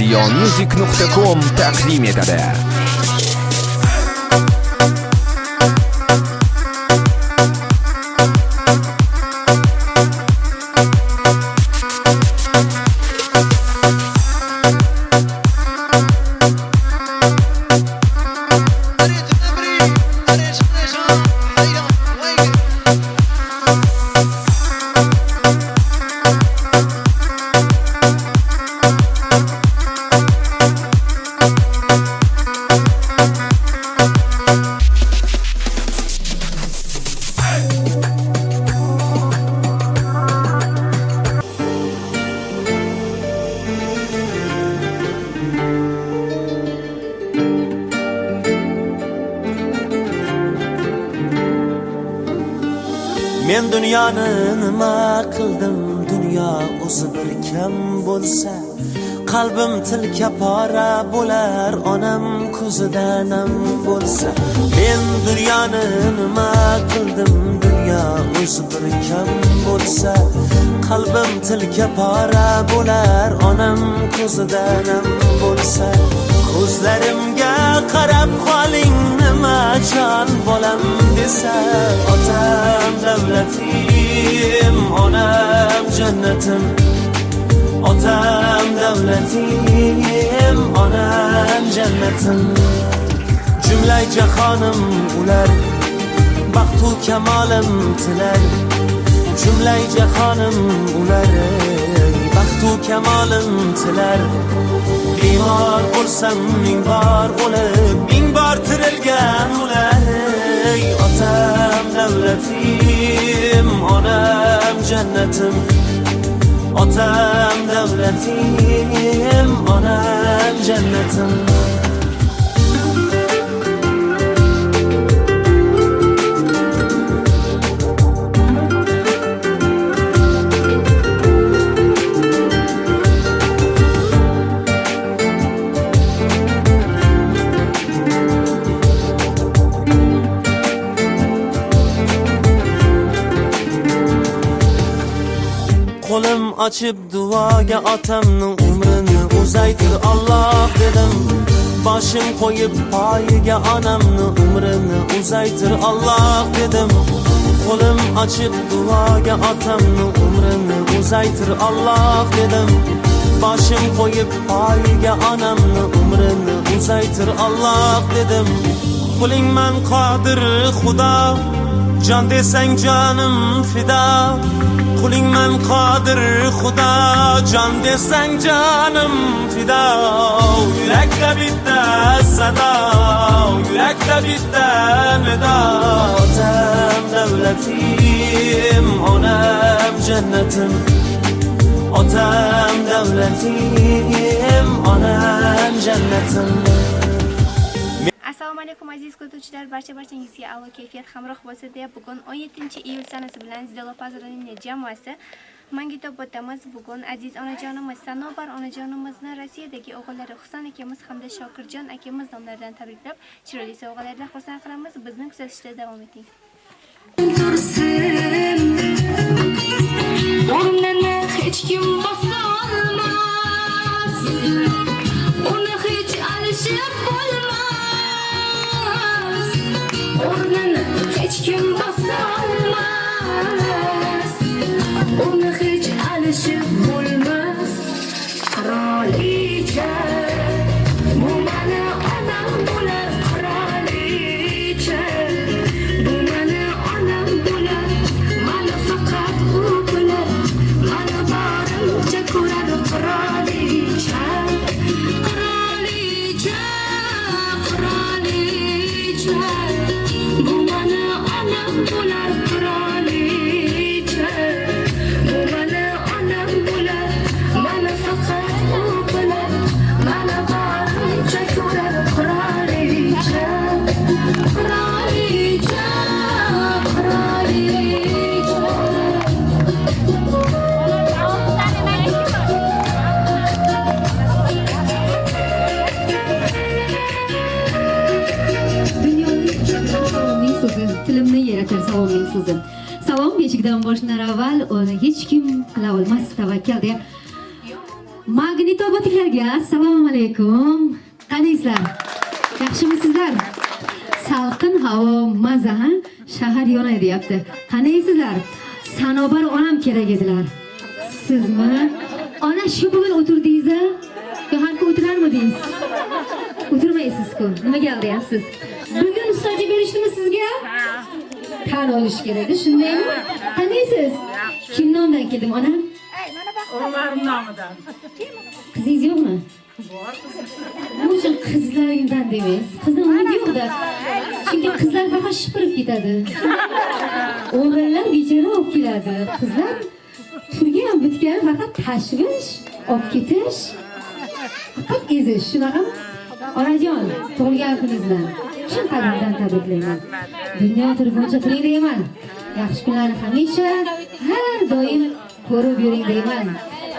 Dunyomusic.com taqdim etadi. Men dunyoni nima qildim, dunyo o'zi bir kam bo'lsa, qalbim tilka pora bo'lar, onam ko'zida nam bo'lsa. Men dunyoni nima qildim, dunyo o'zi bir kam bo'lsa, qalbim tilka pora bo'lar, onam ko'zida nam bo'lsa. Ko'zlarimga qarab qoling, nima jon bolam desa, otam davlatim, onam jannatim, otam davlatim, onam jannatim. Jumla jahonim ular, baxtu kamolim tilar, jumla jahonim ular, baxtu kamolim tilar. Bemor bo'lsam ming bor o'lib, ming bor tirilgan ular. Ey otam davlatim, onam jannatim, otam davlatim, onam jannatim. Qo'lim ochib duoga otamni umrini uzaytir Alloh dedim. Boshim qo'yib poyiga onamni umrini uzaytir Alloh dedim. Qo'lim ochib duoga otamni umrini uzaytir Alloh dedim. Boshim qo'yib poyiga onamni umrini uzaytir Alloh dedim. Qulingman qodir Xudo, jon desang jonim fido. Qulingman qodir Xudo, jon desang jonim fido. Yurakda bitta sado, yurakda bitta nido. Otam davlatim, onam jannatim, otam davlatim, onam jannatim. Assalomu alaykum aziz kuzatuvchilar, barchangizga a'lo kayfiyat hamroh bo'lsin deya bugun 17 iyul sanasi bilan Ziddallo Pazronini jamoasi Mangitobodamiz. Bugun aziz onajonimiz Sanobar onajonimizni Rossiyadagi o'g'illari Husan akamiz hamda Shokirjon akamiz nomlaridan tabriklab, chiroyli sovg'alar bilan xursand qilamiz. Bizni kuzatishda davom eting. Tursin, o'rnini hech kim bosolmas, uni hech alishib bo'lmas, o'rnini hech kim bosolmas, uni hech alishib bo'lmas. Qirolicha, bu mani onam bo'lar. Qirolicha, bu mani onam bo'lar. Mani faqat u bilar, mani borimcha ko'rar. Qirolicha, qirolicha, qirolicha, bu mani onam bo'lar. Qirolicha, bu mani onam bo'lar. Mani faqat u bilar, mani borimcha ko'rar. Qirolicha, qirolicha, qirolicha. Dunyoning salomning so'zi tilimni yaratar, salomning so'zi. Salom beshikdan boshlanar avval, uni hech kim qila olmas tavakkal deya. Magnitobodliklarga assalomu alaykum. Qanaysizlar? Yaxshimisizlar? Salqin havo, maza, ha? Shahar yonay deyapti. Qanaysizlar? Sanobar onam kerak edilar. Sizmi? Ona, shu bugun o'tirdingiz-a? Yo har kun o'tirarmidingiz? O'tirmaysiz-ku. Nima aldayapsiz? Bugun ustacha berishdimi sizga? Tan olish kerak, shundaymi? Qandaysiz? Kim nomidan keldim, onam? O'g'larim nomidan. Qizingiz yo'qmi? Nima uchun qizlaringdan demaysiz? Qizdan umid yo'qda. Chunki qizlar faqat shipirib ketadi. O'g'illar bechora olib keladi. Qizlar turgan bitgan faqat tashvish, olib ketish, faqat ezish, shunaqami? Onajon, tug'ilgan kuningiz bilan chin qalbimdan tabriklayman. Dunyo turguncha turing deyman. Yaxshi kunlarni hamisha har doim ko'rib yuring deyman.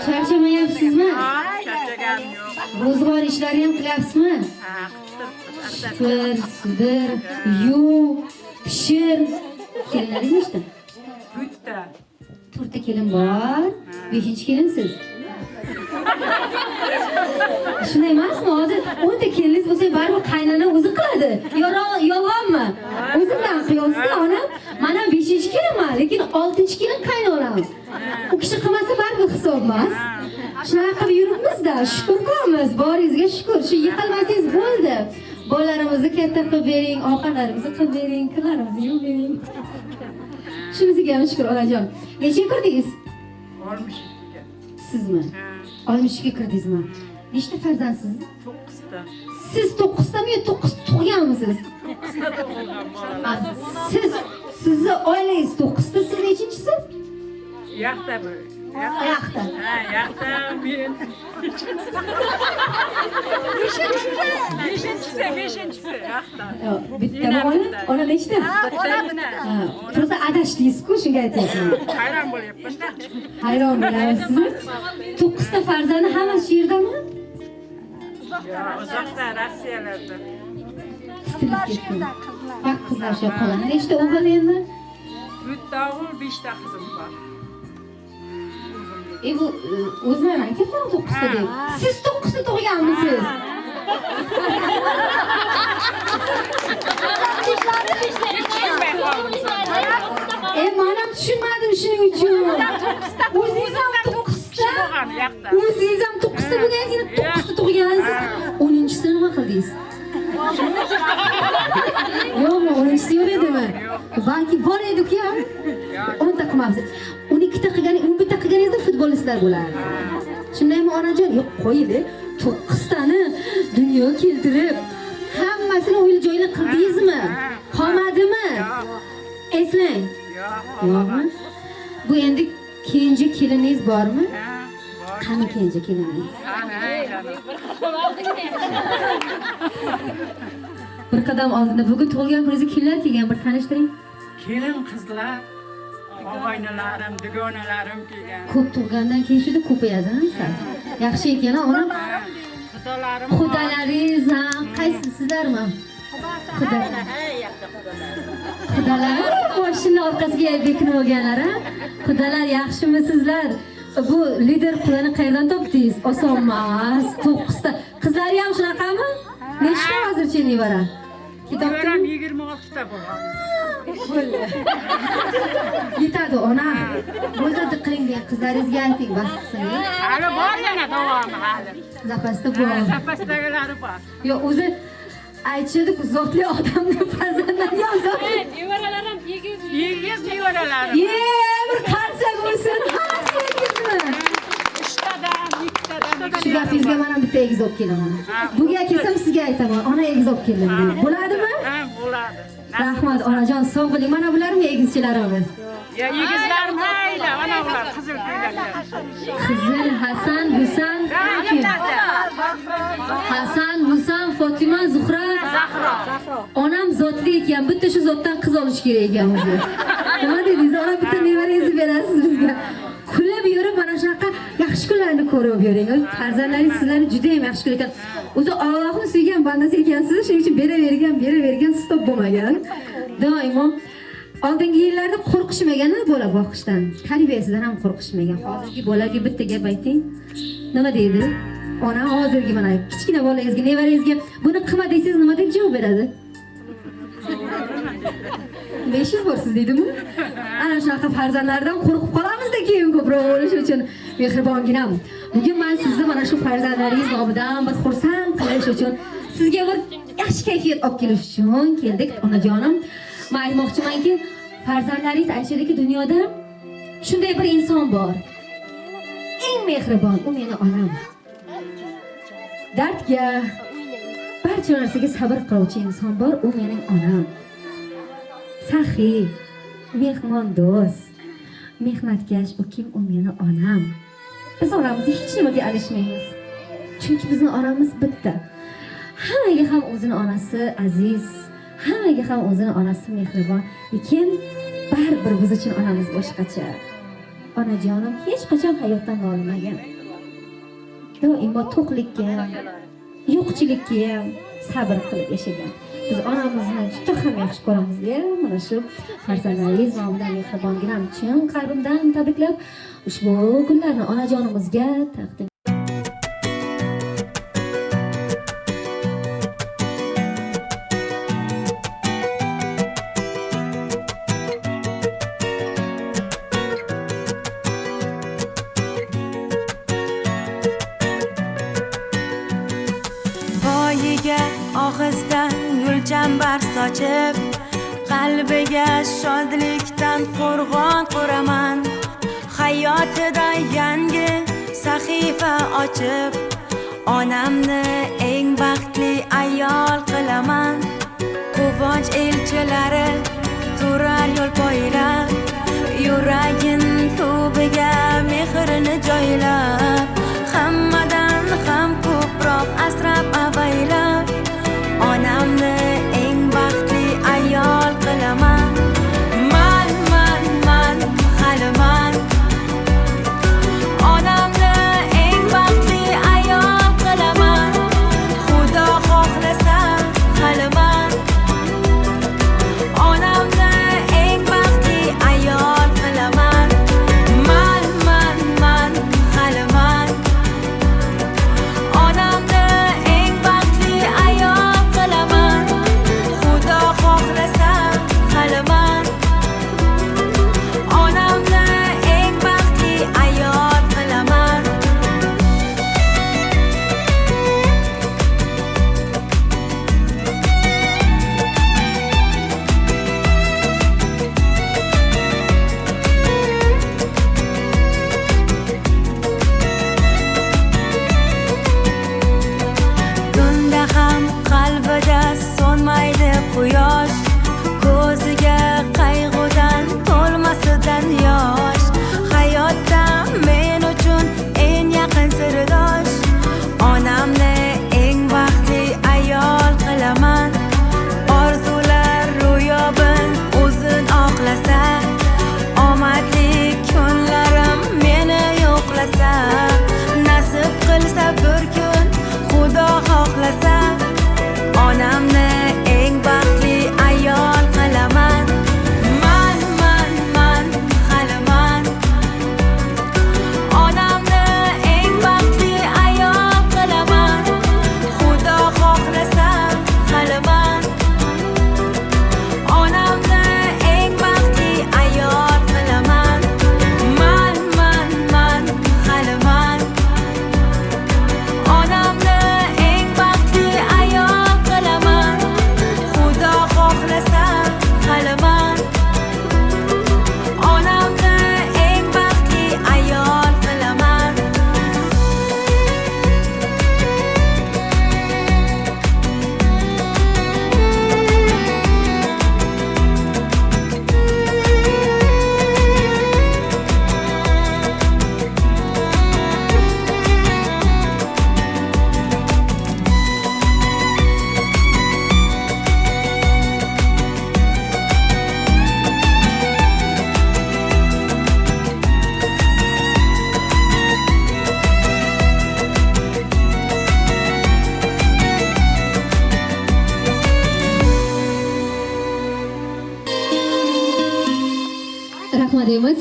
Charchamayapsizmi? Charchaganim yo'q. Ro'zg'or ishlari ham qilyapsizmi? Ha, qilib Shipir, sidir, yuv, pishir. Kelinlaringiz nechta? To'rtta. To'rtta kelin bor. Beshinchi kelinsiz. Shunday emasmi? Hozir 10 ta keliningiz bo'lsa, baribir qaynona o'zi qiladi. Yolg'onmi? O'zi bilan qiyosda onam. Mana 5 kelinman, lekin 6-kelin qaynonam. U kishi qilmasa baribir hisob emas. Shunaqa qilib yuribmiz-da, shukur qilamiz, boringizga shukur. Shu yiqilmasangiz bo'ldi. Bolalarimizni katta qilib bering, ovqatlarimizni qilib bering, kirlarimizni yuvib bering. Shunisiga ham shukur, onajon. Nechaga kirdingiz? 62ga. Sizmi? Ha, 62 ga kirdingizmi? Nechta farzandsiz? 9ta. Siz 9tami yo 9 tug'ganmisiz? 9ta tug'ilgan bola. Ha, siz, sizni oilangiz 9ta, siz nechinchisi? Yoqda bu. Yoqda. Ha, yoqda men. Beshinchisi, beshinchisi yoqda. Yo'q, bittami ona? Ona nechta? Ona. Ha, to'g'risi adashdingiz-ku, shunga aytyapman. Hayron bo'lyapman. Hayron bo'lyapsizmi? 9ta farzandi hammasi shu yerdami? Yo'q, uzoqda, Rossiyalarda. Titilib ketdim. Faqat qizlar shu qoladi. Nechta o'g'il endi? 4ta o'g'il, 5ta qizim bor. E bu o'zim ham aytyapman 9ta deb. Siz 9ta tug'ganmisiz? Tushunmay qoldim. E men ham tushunmadim shuning uchun. O'zingiz ham 9ta? Bo'lgan yoqda. O'zingiz ham 9ta bo'lgansiz, endi 9ta tug'gansiz. 10-chisini nima qildingiz? Yo'qmi, 10-chisi yo'q edimi? Balki bor edi-ku ham. 10 ta qilmabsiz. 12 ta qilgan, 11 ta qilganingizda futbolistlar bo'lardi. Shundaymi, onajon? Yo'q, qo'ydi. 9tani dunyoga keltirib, hammasini o'yli joyli qildingizmi? Qolmadimi? Eslang. Yo'q. Yo'qmi? Bu endi kenja keliningiz bormi? Ha, bor. Qani kenja keliningiz? Ana, ana. Bir qadam oldinda bugun tug'ilgan kuningizga kimlar kelgan, bir tanishtiring. Kelin qizlar, og'aynalarim, dugonalarim kelgan. Ko'p tug'gandan keyin shuda ko'payadi, ha, sal. Yaxshi ekan, ha, onam. Xudolarim. Xudalaringiz, ha, qaysi sizlarmi? Xuda. Xudalar boshini orqasiga bekinib olganlar, ha? Xudalar, yaxshimisizlar? Bu lider qudani qayerdan topdingiz? Oson emas. 9ta. Qizlari ham shunaqami? Nechta hozircha nevara? Nevaram Ketobdimi? 26ta bo'lgan. Bo'ldi. Yetadi, ona. Bo'ldi, qiling degan qizlaringizga ayting, bas qilsin. Hali bor yana davomi hali. Zapasda bor. Zapasdagilari bor. Yo, o'zi aytishadi-ku, zotli odamni farzandlari ham zotli. Nevaralar ham egiz. Egiz nevaralarim. Ye, bir qarsak bo'lsin, hammasi egizmi? Uchtadan, ikkitadan. Shu gapingizga mana bitta egiz olib kelaman. Buga kelsam sizga aytaman, ona egiz olib keldim deb. Bo'ladimi? Ha, bo'ladi. Rahmat, onajon, sog' bo'ling. Mana bularmi egizchilarimiz? Ya egizlarim hayda, ana ular qizil ko'ylaklar. Qizil, Hasan, Husan, kim? Hasan, Husan, Fotima, Zuhra. Onam zotli ekan, bitta shu zotdan qiz olish kerak ekan o'zi. Nima dedingiz? Ona bitta nevarangizni berasiz bizga. Kulib yurib mana shunaqa yaxshi kunlarni ko'rib yuring. Farzandlaringiz sizlarni juda ham yaxshi ko'rar ekan. O'zi Allohni suygan bandasi ekansiz, shuning uchun beravergan, beravergan, stop bo'lmagan. Doimo Oldingi yillarda qo'rqishmagan bola boqishdan, tarbiyasidan ham qo'rqishmagan. Hozirgi bolaga bitta gap ayting, nima deydi? Ona hozirgi mana kichkina bolangizga, nevarangizga buni qilma desangiz nima deb javob beradi? 500 borsiz deydimi? Ana shunaqa farzandlardan qo'rqib qolamizda keyin ko'proq bo'lishi uchun mehribonginam. Bugun men sizni mana shu farzandlaringiz nomidan bir xursand qilish uchun, sizga bir yaxshi kayfiyat olib kelish uchun keldik, onajonim. Men aytmoqchimanki, farzandlaringiz aytishadiki, dunyoda shunday bir inson bor. Eng mehribon, u meni onam. Dardga, barcha narsaga sabr qiluvchi inson bor, u mening onam. Saxiy, mehmondo'st, mehnatkash, u kim? U meni onam. Biz onamizni hech nimaga alishmaymiz. Chunki bizni onamiz bitta. Hammaga ham o'zini onasi aziz, hammaga ham o'zini onasi mehribon, lekin baribir biz uchun onamiz boshqacha. Onajonim hech qachon hayotdan nolimagan. Doimo to'qlikka ham, yo'qchilikka ham sabr qilib yashagan. Biz onamizni juda ham yaxshi ko'ramiz-da. Mana shu farzandlaringiz nomidan mehribonginam chin qalbimdan tabriklab, ushbu kunlarni onajonimizga taqdim Poyiga og'izdan gulchambar sochib, qalbiga shodlikdan qo'rg'on quraman. Hayotida yangi sahifa ochib, onamni eng baxtli ayol qilaman. Quvonch elchilari turar yo'l poylab, yuragin tubiga mehrini joylab, hammadan ham ko'proq asrab avaylab, onamni eng baxtli ayol qilaman. Man, man, man, haliman. Onamni eng baxtli ayol qilaman. Xudo xohlasa, haliman. Onamni eng baxtli ayol qilaman. Man, man, man, haliman. Onamni eng baxtli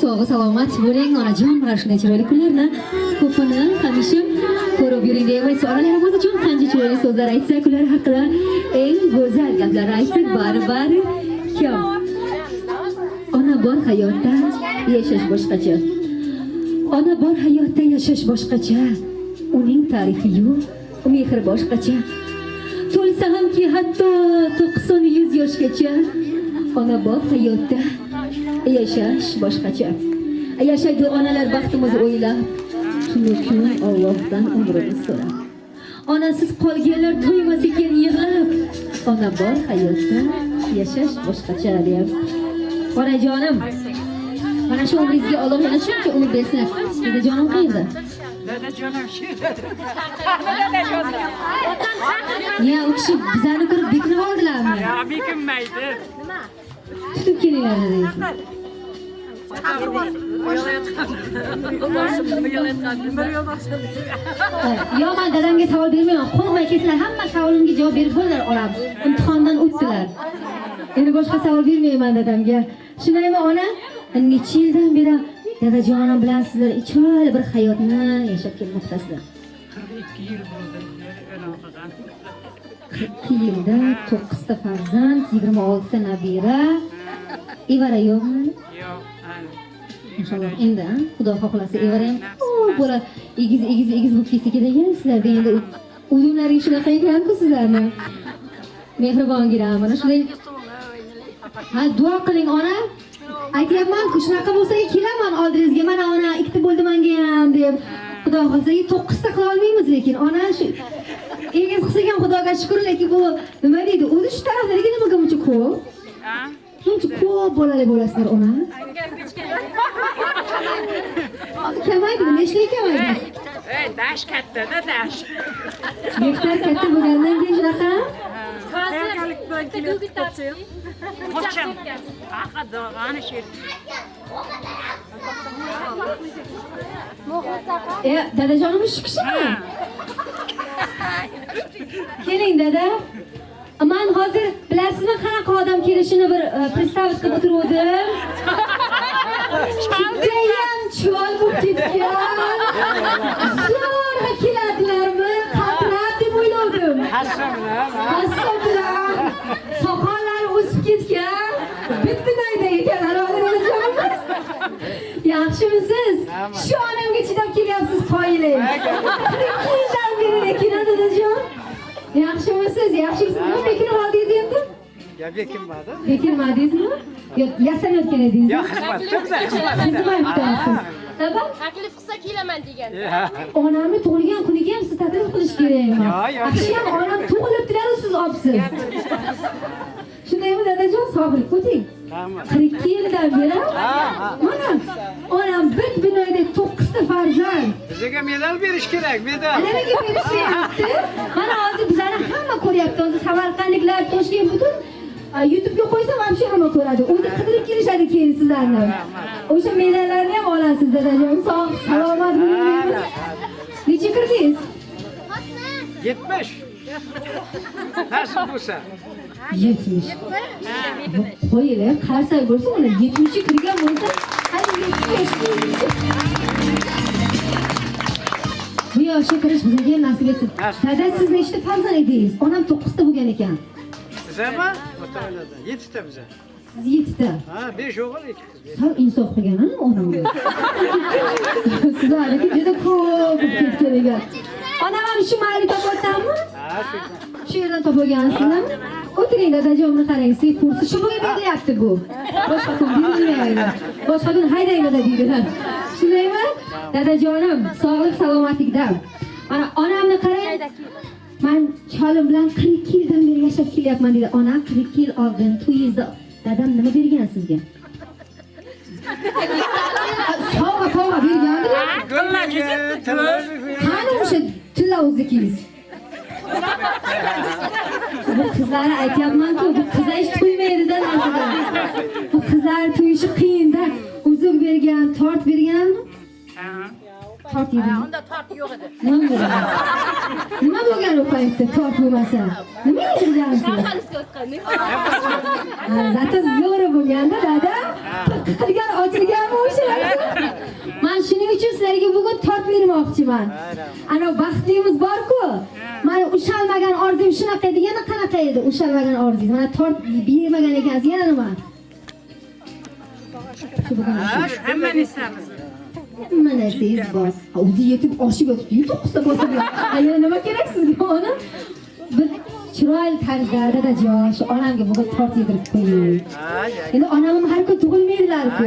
Sog' salomat bo'ling, onajon. Mana shunday chiroyli kunlarni ko'pini hamisha ko'rib yuring deymiz. Onalarimiz uchun qancha chiroyli so'zlar aytsak, ular haqida eng go'zal gaplarni aytsak, bari bari kam. Ona bor hayotda yashash boshqacha. Ona bor hayotda yashash boshqacha. Uning ta'rifi yo'q, mehr boshqacha. To'lsa hamki hatto 90-100 yoshgacha, ona bor hayotda yashash boshqacha. Yashaydi onalar baxtimiz o'ylab, tunu kun Allohdan umrimiz so'rab. Onasiz qolganlar to'ymas ekan yig'lab, ona bor hayotda yashash boshqacha deyapti. Onajonim, mana shu umringizga Alloh yana shuncha umr bersin. Dadajonim qayerda? Dadajonim shu yerda. Ya, u kishi bizani ko'rib bekinib oldilarmi? Ya, bekinmaydi. Tutib kelinglar deysiz. Yo, man dadamga savol bermayman. Qo'rqmay kelsinlar, hamma savolimga javob berib bo'ldilar onam. Imtihondan o'tdilar. Endi boshqa savol bermayman dadamga. Shundaymi, ona? Necha yildan beri dadajonim bilan sizlar chiroyli bir hayotni yashab kelmoqdasizlar. 42 yil bo'ldi. O'lon qilgan. 42 yilda 9 ta farzand, 26 ta nabira. Evara yo'qmi? Yo'q, hali. Inshaalloh endi, a? Xudo xohlasa evara ham ko'p bo'ladi. Egiz egiz egiz bo'lib ketsa kerak ekan sizlarda endi o'limlaring shunaqa ekan-ku sizlarni. Mehribongina mana shunday. Ha, duo qiling ona. Aytyapman-ku, shunaqa bo'lsa kelaman oldingizga. Mana ona, ikkita bo'ldi menga ham deb. Xudo xohlasa 9 ta qila olmaymiz, lekin ona shu egiz qilsak ham Xudoga shukr, lekin bu nima deydi? O'zi shu tarafda lekin nimaga buncha ko'p? Ha? Shuncha ko'p bolali bo'lasizlar ona. Kamaydimi? Nechta kamaydi? Ey, dash katta-da, dash. Gektar katta bo'lgandan keyin shunaqa. Qo'cham. Aqa dog'ani sher. Dadajonimiz shu kishimi? Keling dada. Man hozir bilasizmi qanaqa odam kelishini bir представить qilib o'tiruvdim. Judayam chol bo'lib ketgan. Zo'rg'a keladilarmi? Qatrab deb o'ylovdim. Hassa bilan soqollari o'sib ketgan. Bitbinayda ekanlar dadajonimiz. Yaxshimisiz? Shu onamga chidab kelyapsiz qoyiling. 42 yildan beri lekin dadajon. Yaxshimisiz? Yaxshimisiz? Nima bekinib oldingiz endi? Ya bekinmadi. Bekinmadingizmi? Yo'q, yasanayotgan edingizmi? Yo, xizmatda biza, xizmatda. Xizmatdasiz. Nima? Taklif qilsa kelaman degan. Onamni tug'ilgan kuniga ham siz taklif qilish kerakmi? Yo, yo. Kishi ham onam tug'ilibdilar, siz olibsiz. Shundaymi dadajon? Sog'lik o'ting. Rahmat. 42 yildan beri mana onam bir binoda 9 ta farzand. Bizga medal berish kerak, medal. Nimaga berishmayapti? Mana hozir bizlarni hamma ko'ryapti. Hozir samarqandliklar, Toshkent butun YouTube'ga qo'ysam ham shu hamma ko'radi. O'zi qidirib kelishadi keyin sizlarni. O'sha medallarni ham olasiz dadajon. Sog' salomat bo'ling deymiz. Necha kirdingiz? 70. Nasib bo'lsa. 70. Qo'yinglar, qarsak bo'lsa, uni 70 ga kirgan bo'lsa, hali 70 yoshga. Bu yoshga kirish bizga ham nasib etsin. Dada, siz nechta farzand edingiz? Onam 9 ta bo'lgan ekan. Bizami? O'rta oilada 7 ta biza. Siz 7 ta. Ha, 5 o'g'il, 2 qiz. Sal insof qilgan ha onam. Sizlarniki juda ko'p bo'lib ketgan ekan. Onam ham shu mayli topolganmi? Ha, shu. Shu yerdan topolgansizmi? O'tiring dadajonimni qarang, siz kursi shu bugun berilyapti bu. Boshqa kun berilmaydi. Boshqa kun haydanglar deydilar. Shundaymi? Dadajonim, sog'lik salomatlikda. Mana onamni qarang. Man cholim bilan 42 yildan beri yashab kelyapman deydi. Onam 42 yil oldin to'yingizda dadam nima bergan sizga? Sovg'a sovg'a bergandilar. Gul bergan, tilla bergan. Qani o'sha tilla o'zikingiz? Bu qizlarni aytyapman-ku, bu qizlar hech to'ymaydi-da narsadan. Bu qizlar to'yishi qiyin-da. Uzuk bergan, tort berganmi? Ha. Tort yedingiz? Unda tort yo'q edi. Nima bo'lgan? Nima bo'lgan u paytda tort bo'lmasa? Nima yedirgansiz? Зато zo'ri bo'lganda dada. Qiqilgan, ochilganmi o'sha narsa? Man shuning uchun sizlarga bugun tort bermoqchiman. Ana baxtlimiz bor-ku. Mana ushalmagan orzum shunaqa edi, yana qanaqa edi ushalmagan orzungiz? Mana tort bermagan ekansiz, yana nima? Shu bugun Hamma narsamiz. Hamma narsangiz bor. Ha, o'zi yetib oshib yotibdi, 9 ta bo'lsa. Yana nima kerak sizga ona? Bir chiroyli tarzda dadajon, shu onamga bugun tort yedirib qo'ying. Endi onamim har kun tug'ilmaydilar-ku.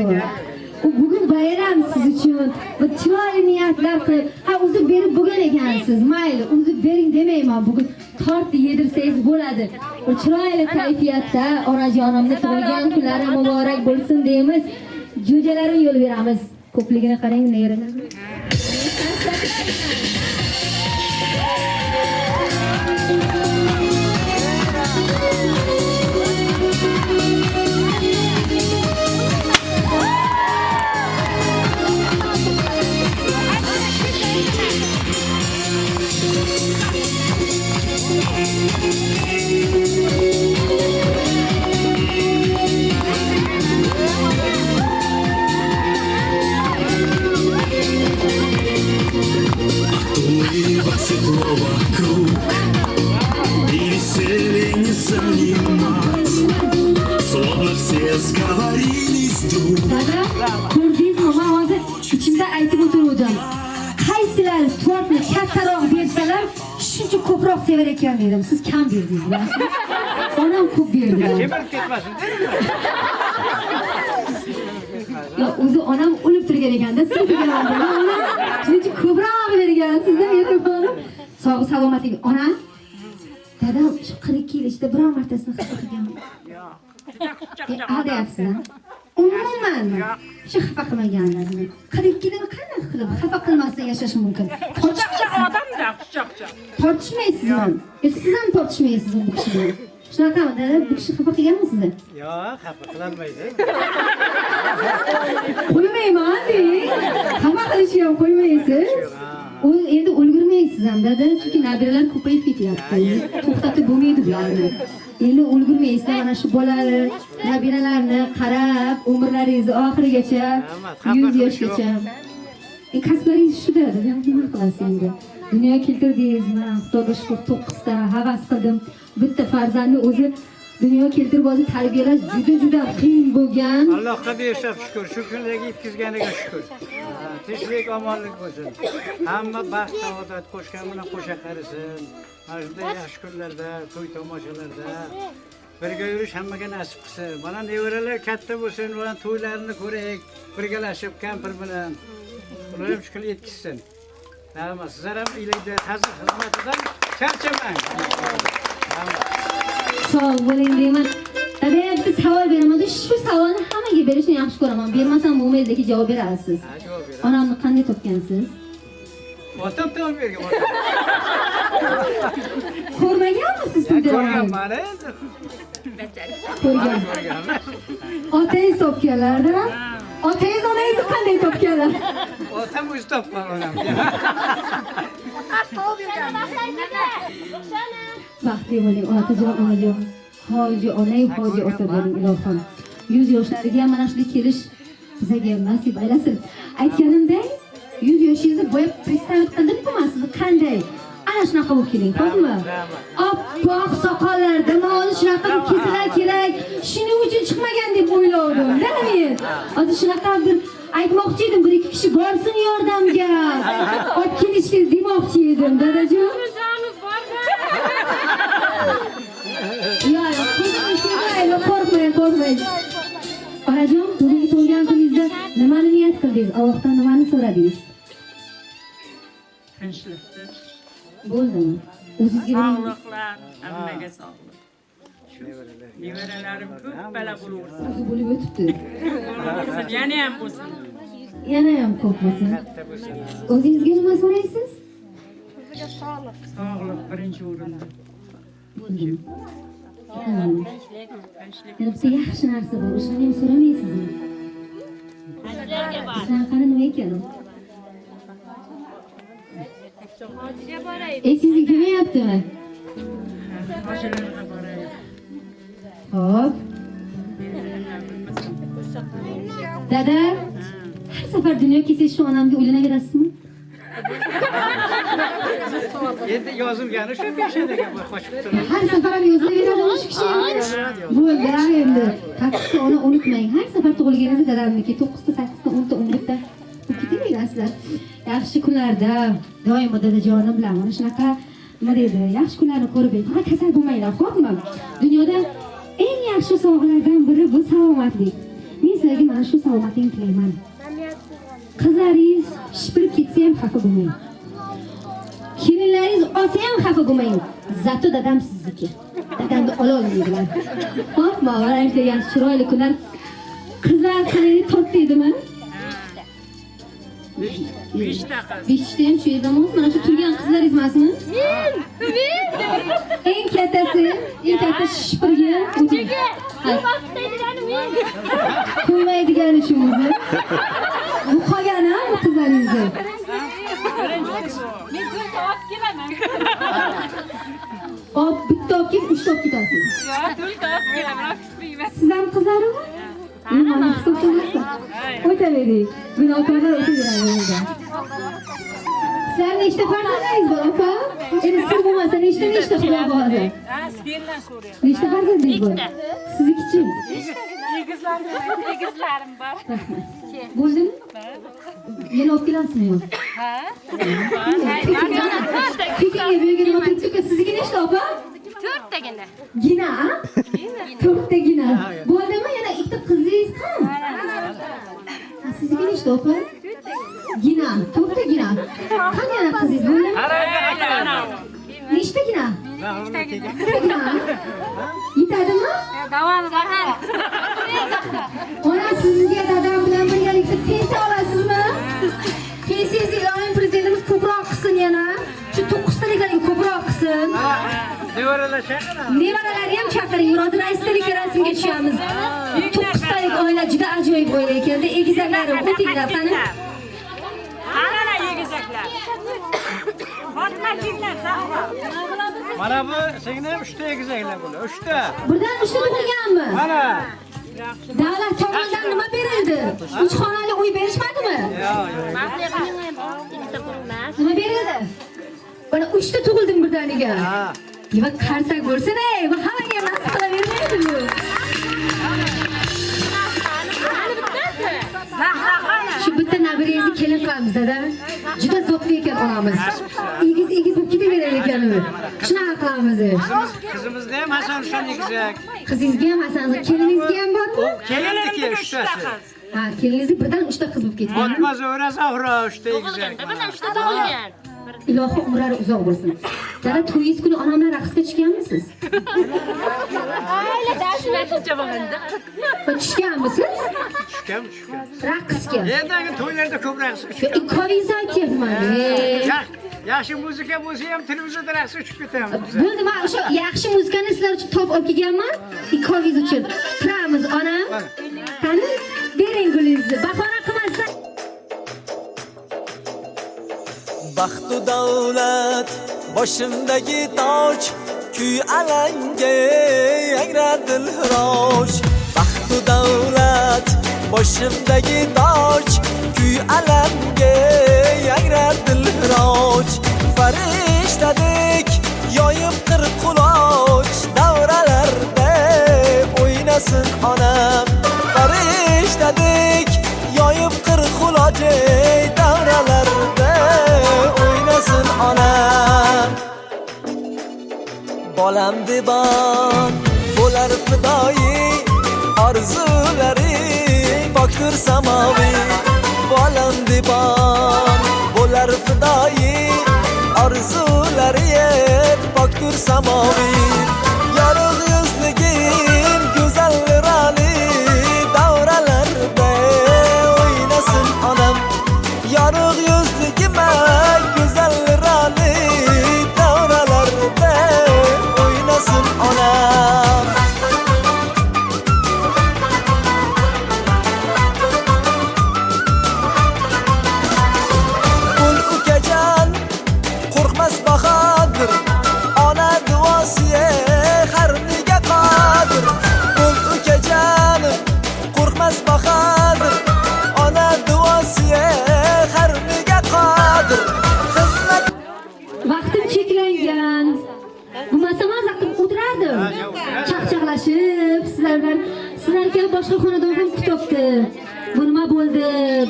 U bugun bayram siz uchun. Bir chiroyli niyatlar qilib, ha uzib berib bo'lgan ekansiz. Mayli, uzib bering demayman bugun. Tort yedirsangiz bo'ladi. Bir chiroyli kayfiyatda onajonimni tug'ilgan kunlari muborak bo'lsin deymiz. Jo'jalarini yo'l beramiz. Ko'pligini qarang, neralar. Улыбок светло вокруг, и веселье не занимать, словно все сговорились вдруг. Dada, ko'rdingizmi? Men hozir ichimda aytib o'tiruvdim. Qaysilar tortni kattaroq bersalar, shuncha ko'proq sevar ekan dedim. Siz kam berdingiz, bilasizmi? Onam ko'p berdilar. Kemirib ketmasin. Yo, o'zi onam o'lib turgan ekanda, siz degan onam. Shuning uchun ko'proq bergan sizda mehribon. Sog' salomatlik. Onam, dadam shu 42 yil ichida biror martasini xafa qilganmi? Yo'q. Juda xushchaqchaq odam. Aldayapsiz, a? Umuman shu xafa qilmaganlarni. 42 yilni qanday qilib xafa qilmasdan yashash mumkin? Xushchaqchaq odam-da, xushchaqchaq. Tortishmaysizmi? Siz ham tortishmaysizmi bu kishi bilan? Shunaqami dada? Bu kishi xafa qilganmi sizni? Yo'q, xafa qilolmaydi. Qo'ymayman deng. Xafa qilishga ham qo'ymaysiz. U endi ulgurmaysiz ham dada, chunki nabiralar ko'payib ketyapti. To'xtatib bo'lmaydi bularni. Endi ulgurmaysizlar mana shu bolalar, nabiralarni qarab umrlaringizni oxirigacha, 100 yoshgacha. Kasblaringiz shuda, dada, nima qilasiz endi? Dunyoga keltirdingiz, mana Xudoga shukur 9 ta havas qildim. Bitta farzandni o'zi dunyoga keltirib hozir tarbiyalash juda-juda qiyin bo'lgan. Allohga behisob shukur, shu kunlarga yetkazganiga shukur. Tinchlik, omonlik bo'lsin. Hamma baxt, saodat qo'shgan bilan qo'sha qarisin. Mana shunday yaxshi kunlarda, to'y tomoshalarda birga yurish hammaga nasib qilsin. Mana nevaralar katta bo'lsin, ular to'ylarini ko'raylik, birgalashib kampir bilan. Ular ham shu kun yetkazsin. Rahmat. Sizlar ham ilikda tazim xizmatidan charchamang. Rahmat. Sog' bo'ling deyman. Dada, bitta savol beraman. Shu savolni hammaga berishni yaxshi ko'raman. Bermasam bo'lmaydi, lekin javob berasiz. Ha, javob beraman. Onamni qanday topgansiz? Otam topib bergan. Otam. Ko'rmaganmisiz to'yda? Ko'rganman endi. Ko'rgan. Otangiz topganlar-da? Otangiz onangizni qanday topganlar? Otam o'zi topgan onamni. Baxtli bo'ling, otajon, onajon. Hoji onang, hoji ota bo'ling, ilohim. 100 yoshlariga mana shunday kelish bizga nasib aylasin. Aytganimday, 100 yoshingizni boya представить qildim-ku man sizni qanday. Ana shunaqa bo'lib keling, xo'pmi? Oppoq soqollarda hozir shunaqa qilib kelsalar kerak. Shuning uchun chiqmagan deb o'ylovdim, da men. Hozir shunaqa bir aytmoqchi edim, bir ikki kishi borsin yordamga. Olib kelishga demoqchi edim, dadajon. Jonimiz bormi? Yo'q, qo'rqmang, qo'rqmang, qo'rqmang. Onajon, bugungi tug'ilgan kuningizda nimani niyat qildingiz? Allohdan nimani so'radingiz? Tinchlikni, Bo'ldimi? O'zizga bir sog'liqlar, hammaga sog'liq. Nevaralarim ko'p bala bo'laversin. o'zi bo'lib o'tibdi. Bo'laversin, yana ham bo'lsin. Yana ham ko'p bo'lsin. Katta bo'lsin. O'zingizga nima so'raysiz? Sog'liq birinchi o'rinda. Bo'ldimi? Yana nima? Tinchlik. Yana bitta yaxshi narsa bor, o'shani ham so'ramaysizmi? O'shani qani nima ekan u? Esingizga kelmayaptimi? Xo'p. Dada, har safar dunyo kelsangiz shu onamga uylanaverasizmi? Endi yozilgani shu peshanaga qochib turadi. Har safar ham yozilaveradimi shu kishi? Bo'ldi, endi. Takkizta ona unutmang. Har safar tug'ilganingizda dadamniki 9 ta, 8 ta, 10 ta, 11 ta ketaverasizlar. Yaxshi kunlarda doimo dadajonim bilan mana shunaqa nima deydi, yaxshi kunlarni ko'rib, faqat kasal bo'lmanglar, xo'pmi? Dunyoda eng yaxshi sovg'alardan biri bu salomatlik. Men sizlarga mana shu salomatlikni tilayman. Qizlaringiz shipirib ketsa ham xafa bo'lmang. Kelinlaringiz olsa ham xafa bo'lmang. Zato dadam sizniki. Dadamni ola olmaydilar. Xo'pmi? Mana shu degan chiroyli kunlar. Qizlar qalay to'rtta edimi? 5 ta qiz. 5 ta ham shu yerdami? Mana shu turgan qizlaringiz emasmi? Men. Eng kattasi, eng katta shipirgan. Chunki bu vaqtda men. Qo'ymaydigani shu o'zi. Bu qolgani bu qizlaringizni. Men to'rtta olib kelaman. Olib bitta olib kelib, 3 ta olib ketasiz. Yo'q, to'rtta olib kelaman, olib ketmayman. Siz ham qizlarimi? Nimani hisoblaysiz? O'tavering. Gunohkorlar o'taveradi endi. Sizlar nechta farzandlaringiz bor, opa? Endi sir bo'lmasa nechta xudo xohlasa? Ha, sendan so'rayapman. Nechta farzandingiz bor? Siznikichi? Egizlarim bor. Rahmat. Bo'ldimi? Yana olib kelasizmi yo'q? Ha? Pekinga bu yerga nima turibdi? Sizniki nechta, opa? To'rttagina. Gina, a? To'rttagina. Bo'ldimi? Yana ikkita qizingiz qani? Sizniki nechta, opa? Gina, to'rttagina. Qani yana qizingiz bo'ldimi? Nechtagina? Ikkitagina. Yetadimi? Davomi bor. Ona sizga dadam bilan birgalikda pensiya olasizmi? Pensiyangizni iloyim prezidentimiz ko'proq qilsin yana. Shu 9 taliklarga ko'proq qilsin. Nevaralar chaqiradi. Nevaralarni ham chaqiring. Hozir astalikka rasmga tushamiz. 9 talik oila juda ajoyib oila ekanda. Egizaklarim o'tinglar qani. Ana egizaklar. Fatma kimlar? Zahra. Mana bu singlim 3 ta egizaklar bular. 3 ta. Birdan 3 ta tug'ilganmi? Mana. Davlat tomonidan nima berildi? 3 xonali uy berishmadimi? Yo'q, yo'q. Nima berildi? Mana 3 ta tug'ildim birdaniga. Ha. Nima qarsak bo'lsin, ey, bu hammaga nasib qilavermaydi bu. Shu bitta nabirangizni kelin qilamiz, dada. Juda zotli ekan onamiz. Egiz bo'lib ketaverar ekan u. Shunaqa qilamiz. Qizimizda ham Hasan Husan egizak. Qizingizga ham Hasan, keliningizga ham bormi? Kelinniki 3 tasi. Ha, keliningizni birdan 3 ta qiz bo'lib ketgan. Fatma, Zuhra, Zahro 3 ta egizak. Birdan 3 ta tug'ilgan. Ilohi umrlari uzoq bo'lsin. Dada, to'yingiz kuni onamlar raqsga tushganmisiz? Tushganmisiz? Tushgan. Raqsga. Endi to'ylarda ko'p raqsga tushgan. Ikkovingizni aytyapman. Yaxshi muzika bo'lsa ham televizorda raqsga tushib ketamiz. Bo'ldi, men o'sha yaxshi muzikani sizlar uchun topib olib kelganman. Ikkovingiz uchun. Turamiz, onam. Qani, bering gulingizni. Bahona qilmasdan. Baxtu davlat boshimdagi toj, kuy alanga yangrar dilxirosh. Baxtu davlat boshimdagi toj, kuy alanga yangrar dilxirosh. Farishtadek yoyib qirq quloch, davralarda o'ynasin onam. Farishtadek yoyib qirq quloch, davralarda o'ynasin onam. Bolam debon bo'lar fidoyi, orzulari pokdir samoviy. Bolam debon bo'lar fidoyi, orzulari pokdir samoviy. Yorug' yuzligim go'zal rali, davralarda o'ynasin onam. Yorug' yuzligim go'zal rali, davralarda o'ynasin onam. Ul ukajon, qo'rqma. Boshqa xonadon ham kutibdi. Bu nima bo'ldi?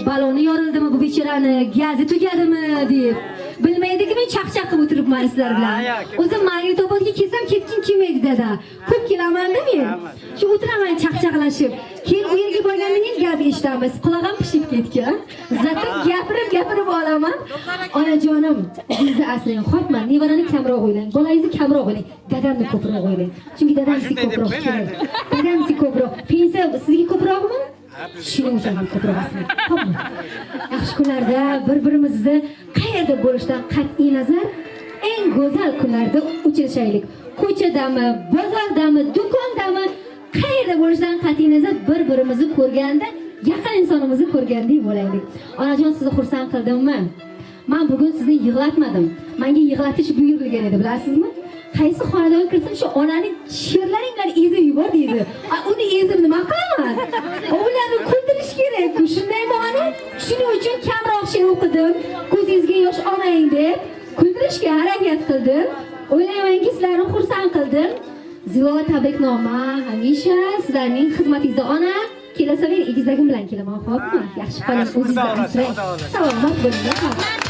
Baloni yorildimi bu bechorani? Gazi tugadimi deb. Bilmaydiki, men chaqchaq qilib o'tiribman sizlar bilan. O'zim Magnitobodga kelsam, ketgim kelmaydi, dada. Ko'p kelamanda men. Shu o'tiraman chaqchaqlashib. Keyin u yerga borgandan keyin gap eshitamiz. Qulog'im pishib ketgan. Зато gapirib gapirib olaman. Onajonim, o'zingizni asrang, xo'pmi? Nevarani kamroq o'ylang, bolangizni kamroq o'ylang, dadamni ko'proq o'ylang. Chunki dadam sizga ko'proq kerak. Dadam sizga ko'proq. Pensiya sizga ko'proqmi? Shuning uchun ham ko'proq asrang. Xo'pmi? Yaxshi kunlarda bir-birimizni qayerda bo'lishidan qat'iy nazar eng go'zal kunlarda uchrashaylik. Ko'chadami, bozordami, do'kondami, qayerda bo'lishidan qat'iy nazar bir-birimizni ko'rganda yaqin insonimizni ko'rgandek bo'laylik. Onajon, sizni xursand qildimmi? Men bugun sizni yig'latmadim. Menga yig'latish buyurilgan edi, bilasizmi? Qaysi xonadonga kirsam, shu onaning she'rlaring bilan ezib yubor deydi. A, uni ezib nima qilaman? Ularni kuldirish kerak-ku, shundaymi, ona? Shuning uchun kamroq she'r o'qidim. Ko'zingizga yosh olmang deb kuldirishga harakat qildim. O'ylaymanki, sizlarni xursand qildim. Zilola tabriknoma hamisha sizlarning xizmatingizda, ona. Kelasi men egizagim bilan kelaman, xo'pmi? Yaxshi qoling, o'zingizni asrang. Salomat bo'ling.